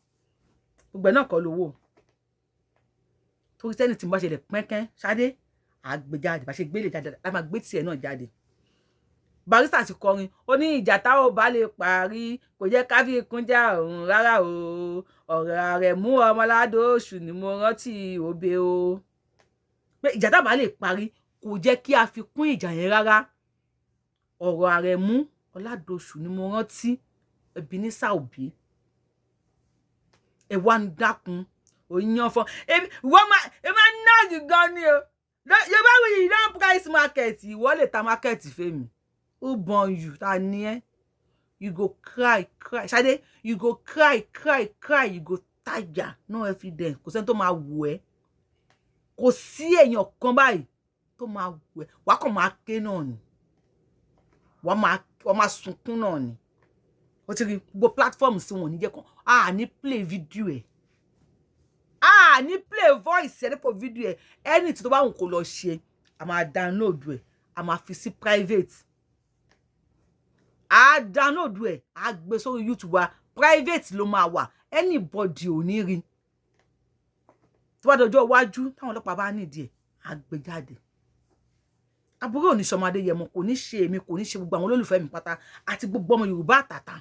Gbogbo ẹ̀ náà kọ́ lówó torí tẹ́ni tí mo bá ṣẹlẹ̀ pẹ́ńkẹ́ ṣáde àgbéjáde, bá ṣe gbélé jáde, a máa gbé tiẹ̀ náà jáde. Barrister ti kọrin, ó ní ìjà tá ò bá lè parí, kò jẹ́ ká fi kún jà òun rárá o. Ọ̀rọ̀ rẹ̀ mú ọmọládòṣù ni mo rántí òbe o, pé ìjà tá bá lè parí, kò jẹ́ kí a fi kún ìjà yẹn rárá. Ọ̀rọ̀ Àrẹ̀mú Ọládọ̀ṣù ni mo rántí. Ebenezer Obey, ẹ wá ń dákun òyìn fún wọ́n máa ẹ máa ń náàgì gan ni o. Yorùbá wuyì don price market. Ìwọ lè ta market fèmí? Who born you? Ta ni ẹ? You go cry cry, Ṣadé. You go cry cry cry. You go tire. No evidence. Kò sẹ́ni tó máa wù ẹ́. Kò sí èèyàn kan báyìí tó máa wù ẹ́. Wàá kàn máa ké náà ni, wàá máa sunkún náà ni. Ó ti rí gbogbo platform sí wọn, ò ní jẹ́ kan a ní play video ẹ̀, a ní play voice ẹ̀ nípò video ẹ̀. Anything tó bá wù kó lọ ṣe, a máa download ẹ̀, a máa fi sí private. A download ẹ̀, a gbé sórí YouTube wa. Private ló máa wà, anybody ò ní rí. Tó bá dọjọ́ iwájú, táwọn ọlọ́pàá bá nídìí ẹ̀, a gbé jáde. Àbúrò ò ní sọmọdé yẹmọ, kò ní ṣe èmi, kò ní ṣe gbogbo àwọn olólùfẹ́ mi pátá àti gbogbo ọmọ Yorùbá àtàtà.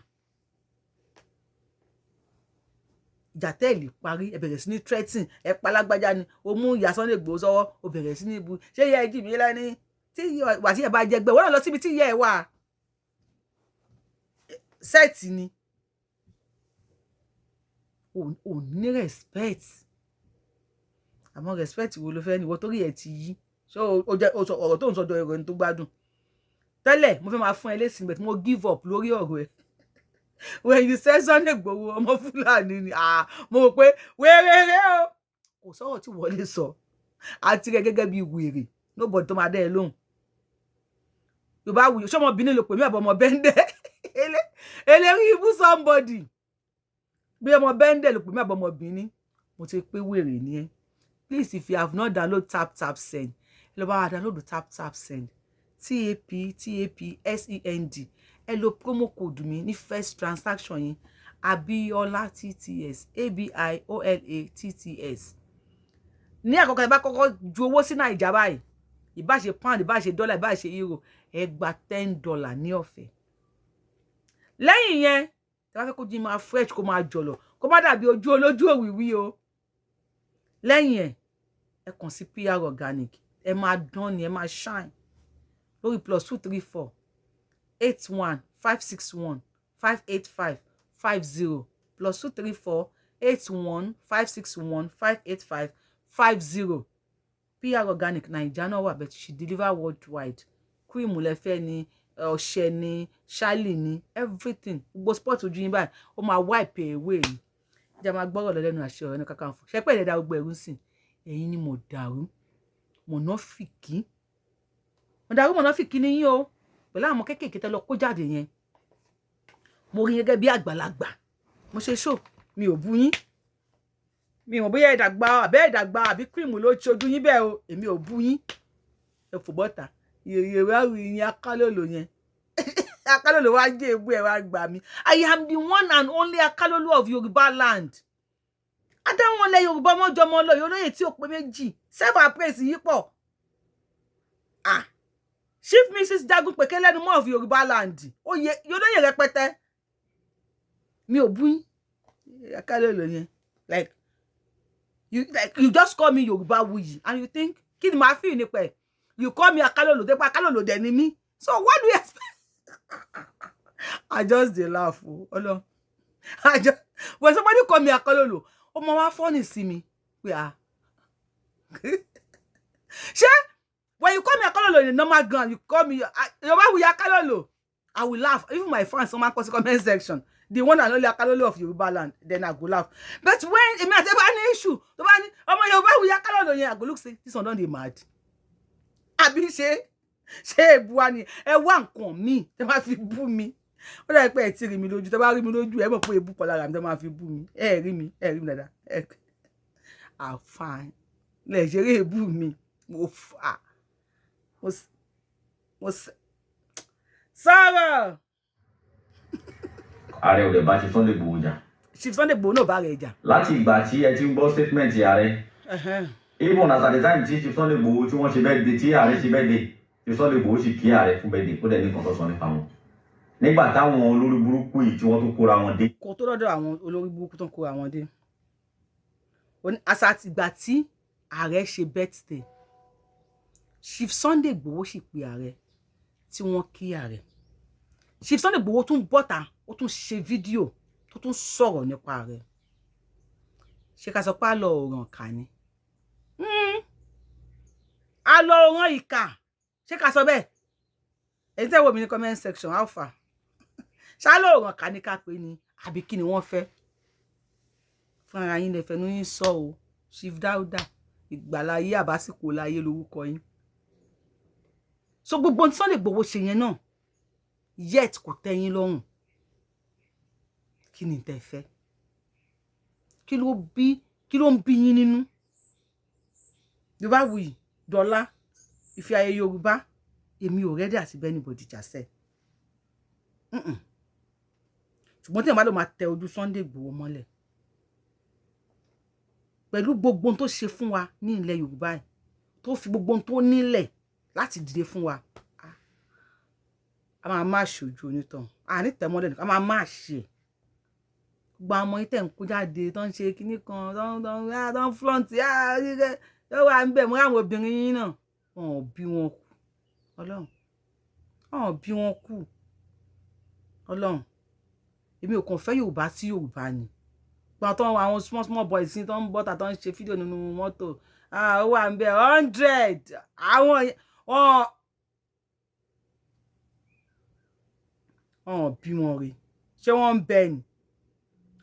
Ìjà tẹ́ẹ̀lì parí, ẹ bẹ̀rẹ̀ sí ní threatening. Ẹ pa lágbájá ni o mú ìyá Sunday Igboho sọ́wọ́, o bẹ̀rẹ̀ sí ní ibu. Ṣé ìyá ẹ jì mí lẹ́ni tí wà tí ẹ bá jẹgbẹ́ wọ́n náà lọ síbi tí ìyá ẹ wà set ni. Ò ní respect. Àmọ́ respect wo ló fẹ́ ní ìwọ torí ẹ ti yí? Ṣé o jẹ́ ọ̀rọ̀ tó ń sọjọ́ ẹ̀rọ ẹni tó gbádùn tẹ́lẹ̀? Mo fẹ́ máa fún ẹ lésì, but mo give up lórí ọ̀rọ̀ ẹ. When you say Sunday Igboho ọmọ Fúlàní ni, ah, mo rò pé wéréré o, kò sọ̀rọ̀ tí wọ́n lè sọ àti rẹ gẹ́gẹ́ bí wèrè. Nobody tó máa dẹ́ ẹ lóhùn. Yorùbá wuyì, ṣọmọ Benin ló pè mí àbọ̀ ọmọ Bẹ́ńdẹ́ eléri ibú? Somebody bí ọmọ Bẹ́ńdẹ́ ló pè mí àbọ̀ ọmọ Benin. Mo ti pé wèrè ni ẹ. Please, if you have not download Tap Tap Send, ẹ lọ bá wa download Tap Tap Send, TAPTAPSEND. Ẹ lo promo code mi ní first transaction yín, Abiola TTS, ABIOLA TTS. Ní àkọ́kọ́, ẹ bá kọ́kọ́ ju owó sí Naija báyìí, ìbá ṣe pound, ìbá ṣe dollar, ìbá ṣe euro, ẹ gba $10 ní ọ̀fẹ́. Lẹ́yìn yẹn, tí wọ́n fẹ́ kó jí máa fresh, kó máa jọ̀lọ̀, kó má dàbí ojú olójú òwìwí o. Lẹ́yìn ẹ̀, ẹ kàn sí PR Organic. Ẹ máa dán ni, ẹ máa shine lórí +234 81 561 585 50, +234 81 561 585 50. PR Organic, Naija náà wà, but she deliver worldwide. Cream lẹ́fẹ́ ni, ọṣẹ ni, ṣálì ni, everything. Gbogbo spot ojú yín báyìí, ó máa wipe away ni. Ìjà máa gbọ́rọ̀ lọ lẹ́nu àṣẹ ọ̀rẹ́ ní Kakanfò. Ṣẹ́pẹ́ ìdẹ́dá gbogbo ẹ̀rú sìn ẹ̀yin ni mo dàrú mọ̀nàfìkì, mo dàrú mọ̀nàfìkì ni yín o. Pẹ̀lú àwọn kéékèèké tẹ́ lọ kó jáde yẹn, mo rí gẹ́gẹ́ bí àgbàlagbà. Mo ṣe ṣó, mi ò bú yín. Mi ò mọ̀ bóyá ẹ̀dàgbà àbẹ́ ẹ̀dàgbà àbí cream ló ṣojú yín bẹ́ẹ̀ o. Èmi ò bú yín. Ẹ fò bọ́ta yèrè wá rí yín. Akálòlò yẹn, akálòlò wá jẹ́ ebú ẹ̀ wá gbà mí. I am the one and only akálòlò of Yorùbá land. Adáwọn ilẹ̀ Yorùbá mọ́jọmọ́ lọ yóò lóye tí ò pé méjì. Self appraise yìí pọ̀. Ah, Chief Mrs Jagun Pèké lẹ́nu mọ́ of Yorùbá land, oyè yóò lóye rẹpẹtẹ. Mi ò bú yín, akálòlò yẹn. Like you just call me Yorùbá wuyi and you think kí ni màá feel nípa ẹ̀? You call me akálòlò dépò, akálòlò dẹ̀ ni mí. So what do you expect? I just dey laugh o. Ọlọ́run, I just, when somebody call me akálòlò, ó mọ wá funny sí mi pé, ah, ṣé when you call me akálòlò in the normal ground, you call me Yorùbá wuyi akálòlò, I will laugh. Even my fans, wọ́n máa kọ sí comment section, "The one and only akálòlò of Yorùbá land." Then I go laugh. But when èmi àti ẹ bá ní issue, tó bá ní ọmọ Yorùbá wuyi akálòlò yẹn, I go look say this one don dey mad. Àbí ṣe Ṣé èbú wa ni? Ẹ wá nǹkan míì tẹ́ máa fi bú mi. Ó dàbí pé ẹ ti rí mi lójú. Tẹ́ bá rí mi lójú, ẹ mọ̀ pé èbú pọ̀ lára mi tẹ́ máa fi bú mi. Ẹ rí mi, ẹ rí mi dáadáa. Ẹ àfààní lẹ ṣeré èbú mi. Mo fà mo sọ̀rọ̀. Ààrẹ ò dẹ̀ bá Chief Sunday Igboho jà. Chief Sunday Igboho náà bá rẹ̀ jà. Láti ìgbà tí ẹ ti ń gbọ́ statement ààrẹ, even as at the time tí Chief Sunday Igboho tí wọ́n ṣe birthday, tí ààrẹ ṣe birthday, Chief Sunday Igboho sì kí ààrẹ fún birthday. Ó dẹ̀ ní nǹkan tó sọ nípa wọn nígbà táwọn olórí burúkú yìí tí wọ́n tún kóra wọn dé. Kò tó dọ́dọ̀ àwọn olórí burúkú tó ń kóra wọn dé. Ó ní àṣà àtìgbà tí ààrẹ ṣe birthday, Chief Sunday Igboho sì pe ààrẹ tí wọ́n kí ààrẹ. Chief Sunday Igboho tún bọ́ta, ó tún ṣe fídíò tó tún sọ̀rọ̀ nípa ààrẹ. Ṣé ká sọ pé àlọ́ òràn kà ni? Àlọ́ òràn ìkà, ṣé ká sọ bẹ́ẹ̀? Èyí tẹ́ wò mí ní comment section, how far? Ṣálọ̀ òràn kà ní ká pé ni, àbí kí ni wọ́n fẹ́ fún ara yín? Lè fẹnu yín sọ o. Chief Dauda Ìgbàláyé, àbásìkò láyé lórúkọ yín. So gbogbo ohun tí Sunday Igboho ṣe yẹn náà, yet kò tẹ́ yín lọ́rùn. Kí ni tẹ́ fẹ́? Kí ló bí, kí ló ń bí yín nínú? Yorùbá wuyì dọ́là ìfẹ́ ayé Yorùbá. Èmi ò ready àti bẹ́ẹ̀ anybody jà sẹ́ẹ̀. Ṣùgbọ́n tí èèyàn bá lọ máa tẹ ojú Sunday Igboho mọ́lẹ̀ pẹ̀lú gbogbo ohun tó ṣe fún wa ní ilẹ̀ Yorùbá yìí, tó fi gbogbo ohun tó nílẹ̀ láti dìde fún wa, a máa má ṣojú onítàn, a ní tẹ̀mọ́lẹ̀ nìkan, a máa má ṣe gbogbo àwọn ọmọ yìí tẹ̀ ń kó jáde, tó ń ṣe kinní kan, tó ń flaunt yóò wà ń bẹ̀ mọ́. Àwọn obìnrin yín náà, wọn ò bí wọn kú. Ọlọ́run, wọn ò bí wọn kú. Ọlọ́run, èmi ò kàn fẹ́ Yorùbá sí Yorùbá ni. Gbọ́n tó àwọn small small boys tó ń bọ́ta, tó ń ṣe fídíò nínú mọ́tò, ó wà ń bẹ̀ 100, àwọn wọn bí wọn rí. Ṣé wọ́n ń bẹ ni?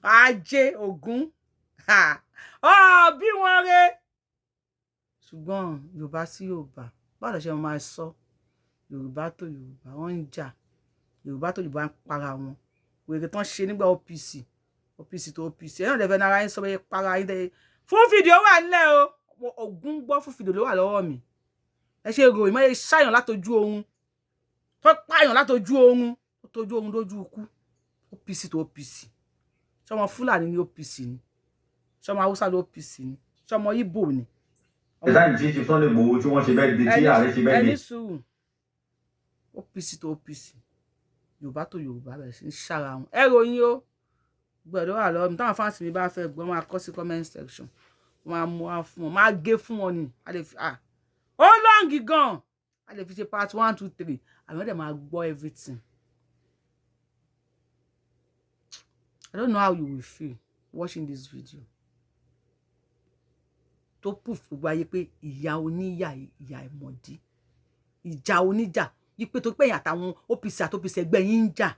Ajé Ògún ọ bí wọn rè. Ṣùgbọ́n Yorùbá sí Yorùbá, báwo lè ṣe máa sọ Yorùbá tó Yorùbá? Wọ́n ń jà Yorùbá tó Yorùbá, ń para wọn. Wèrè tán ṣe nígbà OPC, OPC tó OPC ẹ̀ náà lẹ́fẹ̀ẹ́ nára yín sọ pé para yín tẹ́. Fún fídíò wà nílẹ̀ o, Ògún gbọ́. Fún fídíò ló wà lọ́wọ́ mi. Ẹ ṣe ròyìn mọ́ ẹ ṣàyàn látojú oorun, tó pààyàn látojú oorun, tó tójú oorun lójú ikú. OPC tó OPC, ṣọmọ Fúlàní ní OPC ni? Ṣọmọ Haúsá ní OPC ni? Ṣọmọ Ìgbò ni? The time tí Chief Sunday Igboho tí wọ́n ṣe birthday, tí ààrẹ ṣe birthday. Ẹni sùúrù. OPC tó OPC, Yorùbá tó Yorùbá, bẹ̀rẹ̀ sí ní ṣàrà wọn. Ẹ ròyìn o, gbọ́dọ̀ wà lọ́wọ́ mi. Táwọn fans mi bá fẹ́ gbọ́, máa kọ sí comment section, máa mú wá fún wọn, máa gé fún wọn ni. A lè fi, ah, ó long gan, a lè fi ṣe part one, two, three. Àwọn ọ̀dẹ̀ máa gbọ́ everything. I don't know how you will feel watching this video tó proof gbogbo ayé pé ìyà oníyà, ìyà ìmọ̀dí, ìjà oníjà, wípé tó pẹ̀yìn àtàwọn OPC àti OPC ẹgbẹ́ yín ń jà,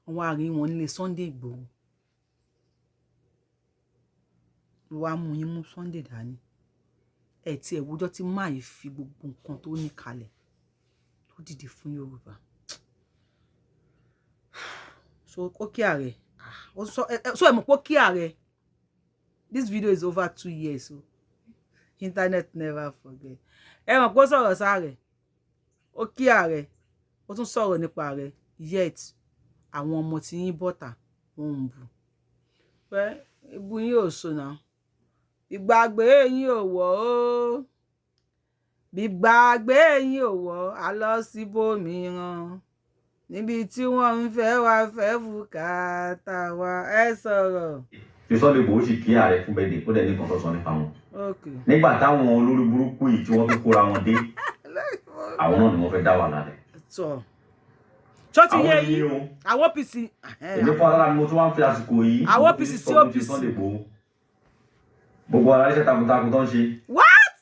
wọ́n wá rí wọn nílé Sunday Igboho, ló wá mú yín mú Sunday dání. Ẹ tí ẹ wújọ́ tí máa yìí fi gbogbo nǹkan tó ní kalẹ̀ tó dìde fún Yorùbá. So ó kí ààrẹ, so ẹ mọ̀ pé ó kí ààrẹ. This video is over 2 years o. Internet never forget. Ẹ mọ̀ pé ó sọ̀rọ̀ sáré, ó kí ààrẹ, ó tún sọ̀rọ̀ nípa ààrẹ, yet àwọn ọmọ tí yín bọ̀tà, wọ́n ń bù pẹ́. Ibú yín ò so náà, ìgbàgbé yín ò wọ̀ ó, gbígbàgbé yín ò wọ̀. Á lọ síbòmíràn níbi tí wọ́n ń fẹ́ wá fẹ́ bùkátà wa. Ẹ sọ̀rọ̀. Chief Sunday Igboho sì kí ààrẹ fún birthday, ó dẹ̀ ní nǹkan tó sọ nípa wọn nígbà táwọn olórí burúkú yìí tí wọ́n tún kóra wọn dé. Àwọn náà ni wọ́n fẹ́ dá wàhálà rẹ̀. Tọ́ ṣó ti yé Àwọn yín? ní o. Àwọn OPC. Èmi fún alára mi, mo tún wá ń fi àsìkò yìí Àwọn mo fi OPC sọ sí fún Chief OPC. Sunday Igboho, gbogbo ara iṣẹ́ takuntakun tó ń ṣe What?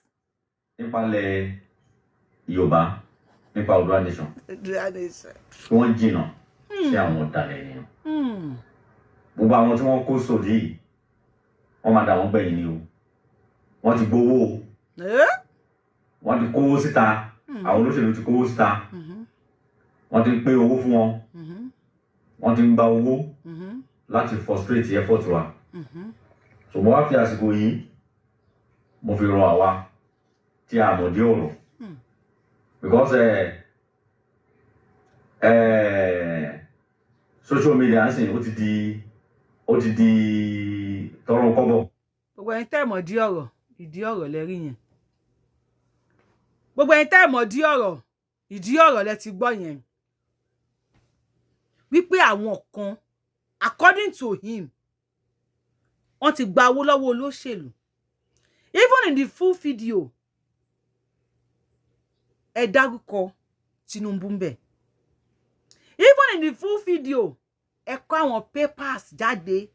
nípalẹ̀ Yorùbá, nípa Oòduà nation, kí wọ́n jìnnà sí àwọn ọ̀dàlẹ̀ ènìyàn. Gbogbo àwọn tí wọ́n kó sòdí yìí, wọ́n máa dà wọ́n gbẹ̀yìn ni o. Wọ́n ti gbowó o. Eh? Wọ́n ti kówó síta. Àwọn olóṣèlú ti kówó síta, wọ́n ti ń pín owó fún wọn, wọ́n ti ń gba owó láti frustrate effort wa. So mo wá fi àsìkò yìí, mo fi rọ àwa tí a mọ̀ dé ọ̀rọ̀, because social media ń sìn, ó ti di tọrọ kọ́bọ̀. Gbogbo ẹ̀yin tẹ́ ẹ̀ mọ̀ dí ọ̀rọ̀, ìdí ọ̀rọ̀ lẹ rí yẹn. Gbogbo ẹ̀yin tẹ́ ẹ̀ mọ̀ dí ọ̀rọ̀, ìdí ọ̀rọ̀ lẹ ti gbọ́ yẹn, wípé àwọn kan, according to him, wọ́n ti gba owó lọ́wọ́ olóṣèlú. Even in the full video, ẹ dárúkọ Tinubu ń bẹ̀. Even in the full video, ẹ kó àwọn papers jáde.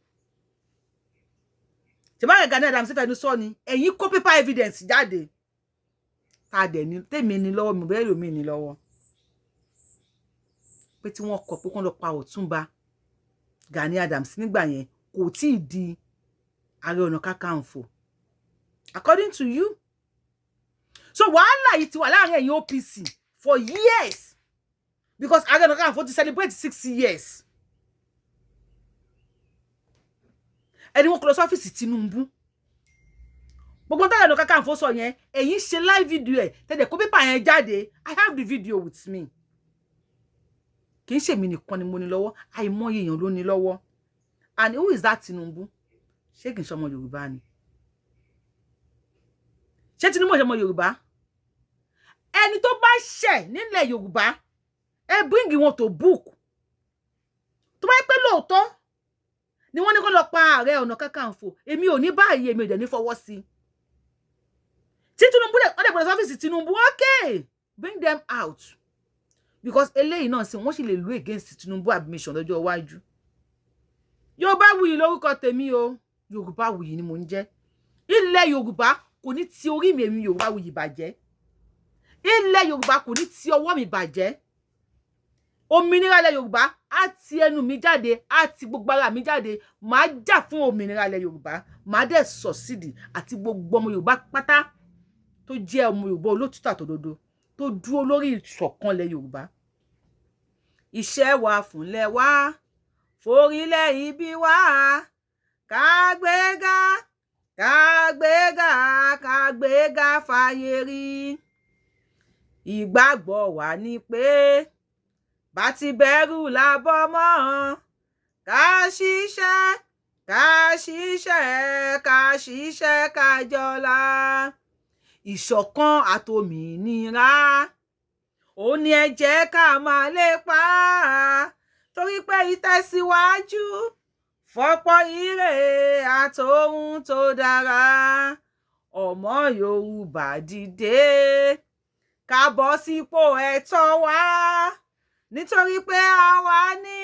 Ṣèbáyé Gani Adams fẹnu sọ ni, ẹ̀yin kó paper evidence jáde, tá a dẹ̀ ní, tèmi ní lọ́wọ́ mi, bẹ́ẹ̀ lómi ní lọ́wọ́, pé tí wọ́n kọ pé kán lọ pa Ọ̀túnba Gani Adams nígbà yẹn, kò tí ì di Ààrẹ Ọ̀nà Kakanfò, according to you. So wàhálà yìí ti wà láàrin ẹ̀yin OPC for years, because Ààrẹ Ọ̀nà Kakanfò ti celebrate 6 years. Ẹni wọn kọ lọ sọ́fíìsì Tinubu, gbogbo táwọn Ọ̀nà Kakanfò sọ yẹn, ẹ̀yin ṣe live video ẹ̀, tẹ̀lé kó pépà yẹn jáde. I have the video with me. Kì í ṣèmi nìkan ni mo ní lọ́wọ́, àìmọye èèyàn ló ní lọ́wọ́. And who is that Tinubu? Ṣé kì í ṣe ọmọ Yorùbá ni? Ṣé Tinubu ṣe ọmọ Yorùbá? Ẹni tó bá ṣẹ̀ nílẹ̀ Yorùbá, ẹ bring wọn to book. Tó bá yẹ pé lóòótọ́ ni wọ́n ní kó lọ pa Ààrẹ Ọ̀nà Kakanfò, èmi ò ní báyìí, èmi ò dẹ̀ ní fọwọ́ sí i. Tí Tinubu dẹ̀, wọ́n dẹ̀ gbọ́dọ̀ sọ́fíìsì Tinubu, okay, bring them out, because eléyìí náà sì, wọ́n sì lè lo against Tinubu admission lọ́jọ́ iwájú. Yorùbáwùyí lórúkọ tèmi o. Yorùbáwùyí ni mò ń jẹ́. Ilẹ̀ Yorùbá kò ní ti orí mi, èmi Yorùbáwùyí, bàjẹ́. Ilẹ̀ Yorùbá kò ní ti ọwọ́ mi bàjẹ́. Òmìnira ilẹ̀ Yorùbá á ti ẹnu mi jáde, á ti gbogbo ara mi jáde. Màá jà fún òmìnira ilẹ̀ Yorùbá, màá dẹ̀ sọ̀sídìí àti gbogbo ọmọ Yorùbá pátá tó jẹ́ ọmọ Yorùbá olótìtọ́ àtòdodo, tó dúró lórí ìṣọ̀kan ilẹ̀ Yorùbá. Iṣẹ́ wa fúnlẹ̀ wa, forílẹ̀ ibi wa, kàgbéga, kàgbéga, kàgbéga fàyè rí. Ìgbàgbọ́ wa ni pé bá ti bẹ̀rù làbọ̀ mọ́, ká ṣiṣẹ́, ká ṣiṣẹ́, ká ṣiṣẹ́, ká jọlá. Ìṣọ̀kan àtòmìnira, ó ní ẹ jẹ́ ká máa lépa, torí pé ìtẹ̀síwájú fọ́pọ̀ ire àtòhun tó dára. Ọmọ Yorùbá, dìde, ká bọ́ sípò ẹ̀tọ́ wa, nítorí pé àwa ní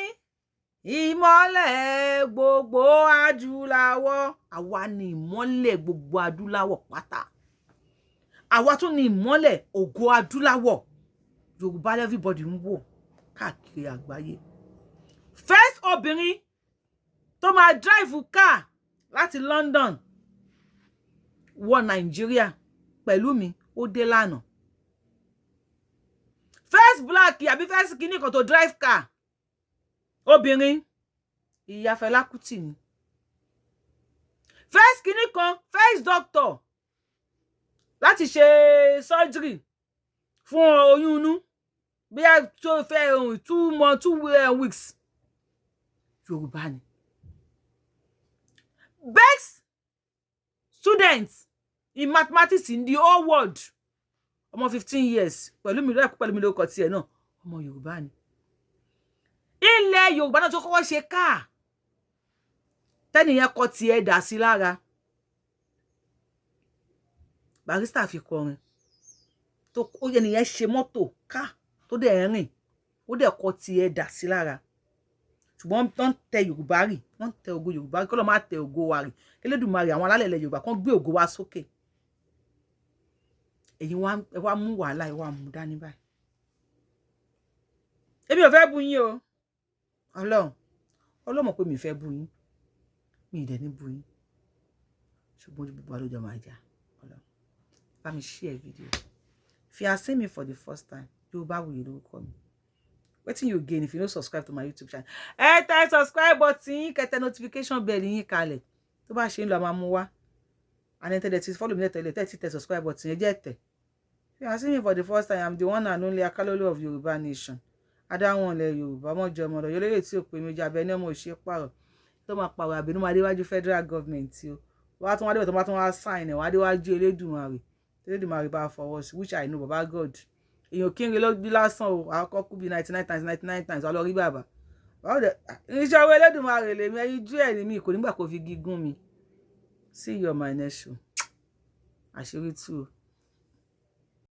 ìmọ́lẹ̀ gbogbo adúláwọ̀. Àwa ní ìmọ́lẹ̀ gbogbo adúláwọ̀ pátá. Àwa tún ní ìmọ́lẹ̀ ògo adúláwọ̀. Yorùbá everybody ń wò káàkiri àgbáyé. First obìnrin tó máa drive car láti London wọ Nàìjíríà pẹ̀lú mi, ó dé lánàá. First black àbí first kìíní kan tó drive car obìnrin, ìyá Fẹlá Kútì ni. First kìíní kan, first doctor láti ṣe surgery fún oyún inú bí a tó fẹ́ 2 months, 2 weeks, Yorùbá ni. Best student in mathematics in the whole world, ọmọ 15 years, pẹ̀lú mi lọ́ọ̀kú, pẹ̀lú mi lórúkọ tiẹ̀ náà, ọmọ Yorùbá ni. Ilẹ̀ Yorùbá náà tó kọ́kọ́ ṣe káà tẹ́nìyẹn kọ tiẹ̀ dà sí lára, Barrister fi kọrin tó ó yẹ nìyẹn, ṣe mọ́tò ká tó dẹ̀ rìn, ó dẹ̀ kọ tiẹ̀ dà sí lára. Ṣùgbọ́n wọ́n ń tẹ Yorùbá rì, wọ́n ń tẹ ògo Yorùbá rì. Kí ló máa tẹ ògo wa rì? Elédùmarè, àwọn alálẹ̀ ilẹ̀ Yorùbá kan gbé ògo wa sókè. Ẹ̀yin wá, ẹ wá mú wàhálà, ẹ wá mú dání báyìí. Èmi ò fẹ́ bu yín o. Ọlọ́run, Ọlọ́run mọ̀ pé mi ò fẹ́ bu yín, mi ì dẹ̀ ní bu yín, ṣùgbọ́n ojú gbogbo àlójọ máa jà. Ọlọ́run bá mi share video. If you are seeing me for the first time, Yorùbáwùyí lórúkọ mi. Wetin you gain if you no subscribe to my YouTube channel? Ẹ tẹ subscribe button yín, kẹ́ tẹ notification bell yín kalẹ̀. Tó bá ṣe ń lọ, a máa mú wá. And then tẹ́lẹ̀ tí follow mi tẹ́lẹ̀ tẹ́ ti tẹ subscribe button yẹn jẹ́ tẹ̀. If you are seeing me for the first time, I'm the one and only Akalolu of Yorùbá Nation, adáwọn ilẹ̀ Yorùbá mọ́jọ ọmọ ọ̀dọ̀ yọlẹ́yẹ tí ò pé méjì abẹ ní ọmọ òṣè pààrọ̀ tó máa pààrọ̀ àbínú máa déwájú federal government o. Wọ́n á tún wá débẹ̀, tó bá tún wá sign ẹ̀, wọ́n á déwájú Elédùmarè. Elédùmarè bá fọwọ́ sí, which I know, Baba God, èèyàn kí n rí lójú lásán o. Àkọ́kọ́ kú bíi 99 times, 99 times, wà lọ rí bàbá. Báwo dẹ iṣẹ́ owó Elédùmarè lèmi, ẹyin jú ẹ̀ ní mi kò nígbà kó fi gígùn mi. See you on my next show. Àṣírí tú o.